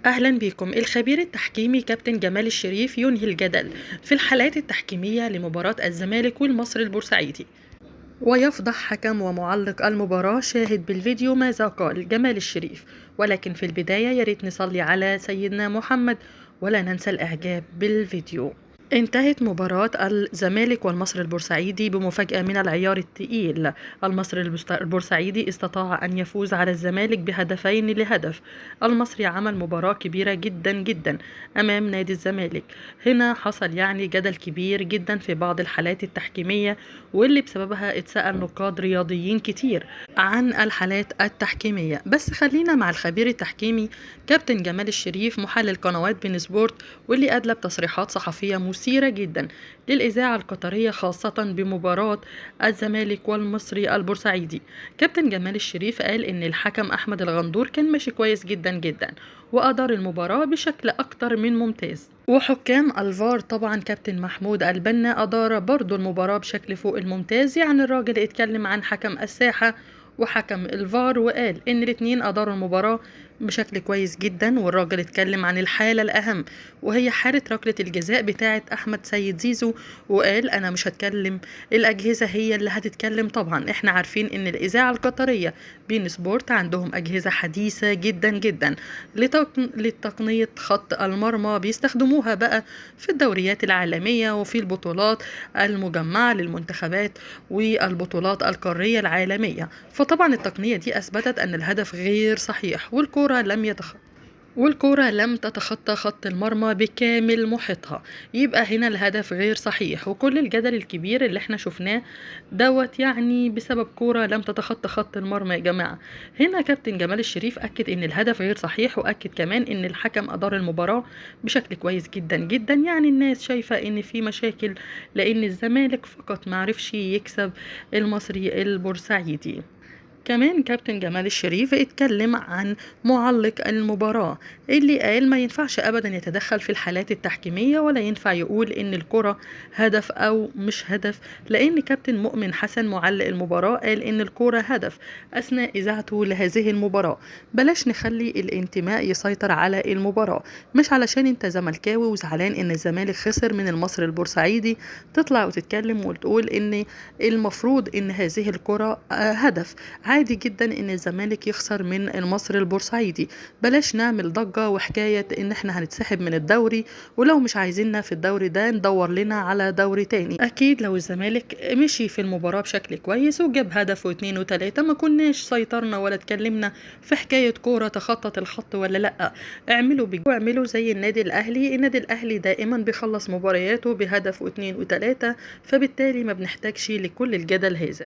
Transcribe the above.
أهلا بكم. الخبير التحكيمي كابتن جمال الشريف ينهي الجدل في الحالات التحكيمية لمباراة الزمالك والمصري البورسعيدي، ويفضح حكم ومعلق المباراة. شاهد بالفيديو ماذا قال جمال الشريف، ولكن في البداية ياريت نصلي على سيدنا محمد ولا ننسى الإعجاب بالفيديو. انتهت مباراة الزمالك والمصري البورسعيدي بمفاجأة من العيار الثقيل. المصري البورسعيدي استطاع أن يفوز على الزمالك بهدفين لهدف. المصري عمل مباراة كبيرة جدا جدا أمام نادي الزمالك. هنا حصل يعني جدل كبير جدا في بعض الحالات التحكيمية، واللي بسببها اتسأل نقاد رياضيين كتير عن الحالات التحكيمية. بس خلينا مع الخبير التحكيمي كابتن جمال الشريف محلل قنوات بين سبورت، واللي أدلى بتصريحات صحفية مثيرة جدا للإذاعة القطرية خاصة بمباراة الزمالك والمصري البورسعيدي. كابتن جمال الشريف قال إن الحكم أحمد الغندور كان ماشي كويس جدا جدا وأدار المباراة بشكل أكتر من ممتاز، وحكام الفار طبعا كابتن محمود البنا أدار برضو المباراة بشكل فوق الممتاز. يعني الراجل اتكلم عن حكم الساحة وحكم الفار وقال إن الاتنين أداروا المباراة بشكل كويس جدا. والراجل اتكلم عن الحالة الأهم وهي حالة ركلة الجزاء بتاعة أحمد سيد زيزو، وقال أنا مش هتكلم، الأجهزة هي اللي هتتكلم. طبعا احنا عارفين إن الإذاعة القطرية بين سبورت عندهم أجهزة حديثة جدا جدا لتقنية خط المرمى، بيستخدموها بقى في الدوريات العالمية وفي البطولات المجمعة للمنتخبات والبطولات القارية العالمية. فطبعا التقنية دي أثبتت أن الهدف غير صحيح، والكرة لم تتخطى خط المرمى بكامل محيطها، يبقى هنا الهدف غير صحيح. وكل الجدل الكبير اللي احنا شفناه دوت يعني بسبب كرة لم تتخطى خط المرمى يا جماعة. هنا كابتن جمال الشريف أكد إن الهدف غير صحيح، وأكد كمان إن الحكم أدار المباراة بشكل كويس جدا جدا. يعني الناس شايفة إن في مشاكل لأن الزمالك فقط معرفش يكسب المصري البورسعيدي. كمان كابتن جمال الشريف اتكلم عن معلق المباراة اللي قال ما ينفعش أبدا يتدخل في الحالات التحكيمية، ولا ينفع يقول إن الكرة هدف أو مش هدف، لأن كابتن مؤمن حسن معلق المباراة قال إن الكرة هدف أثناء إذاعته لهذه المباراة. بلاش نخلي الانتماء يسيطر على المباراة، مش علشان انت زملكاوي وزعلان إن الزمالك خسر من المصري البورسعيدي تطلع وتتكلم وتقول إن المفروض إن هذه الكرة هدف. عادي جدا ان الزمالك يخسر من المصري البورسعيدي، بلاش نعمل ضجة وحكاية ان احنا هنتسحب من الدوري، ولو مش عايزيننا في الدوري ده ندور لنا على دوري تاني. اكيد لو الزمالك مشي في المباراة بشكل كويس وجاب هدف واثنين وثلاثة ما كناش سيطرنا ولا اتكلمنا في حكاية كورة تخطط الخط ولا لا. اعملوا زي النادي الاهلي، النادي الاهلي دائما بيخلص مبارياته بهدف واثنين وثلاثة، فبالتالي ما بنحتاجش لكل الجدل هذا.